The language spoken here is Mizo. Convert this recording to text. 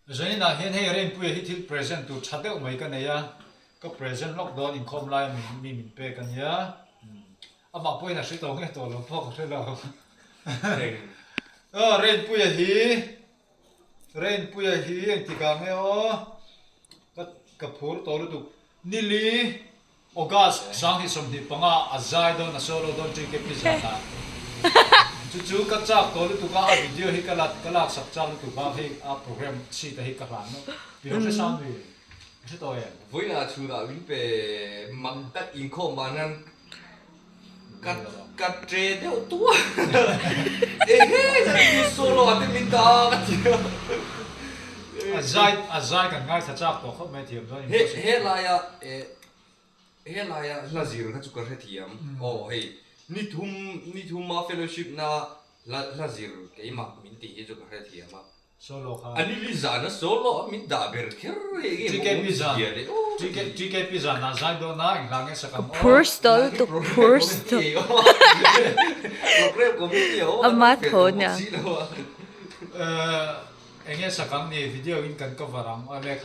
Zaninah hian hei Reinpuia hi thil present tur tha deuh mai ka nei a, ka present lawk dawn inkhawm laia mi mi min pek a nia. Amah pawhin a hre tawh nge tawh lo pawh ka hre lo. Aw Reinpuia hi Reinpuia hi engtikah nge aw ka ka phur tawh lutuk. Nili August 2025 a zai dawn a solo dawn TKP zanah chu chu ka chak tawh lutuk a, a video hi ka la ka laksak chak lutuk a, hei a program sheet a hi ka hlan nawk ti lo hre sang mi ka hre tawh em? Vawiinah chhunah min pe mak tak inkhawm ban hian ka ka tre deuh tuah ehe zan chu solo ah te min dah a ka ti a. A zai a zai kan ngaithla chak tawh khawp mai thiam chuan He he laia eh he laia hla zir kha chu ka hrethiam aw hei ni thum ni thuma fellowship na hla hla zir keimah min tih hi chu ka hrethiam a. Solo kha. A ni li zan a solo a min dah ber kher hei nge TK pi zan TK TK pi zan ah zai dawn a eng hla nge sak ang aw. Phur stol tuk phur stol. Program committee a awm Ama tho nia. Eng nge sak ang ni video in kan cover ang aw le kha.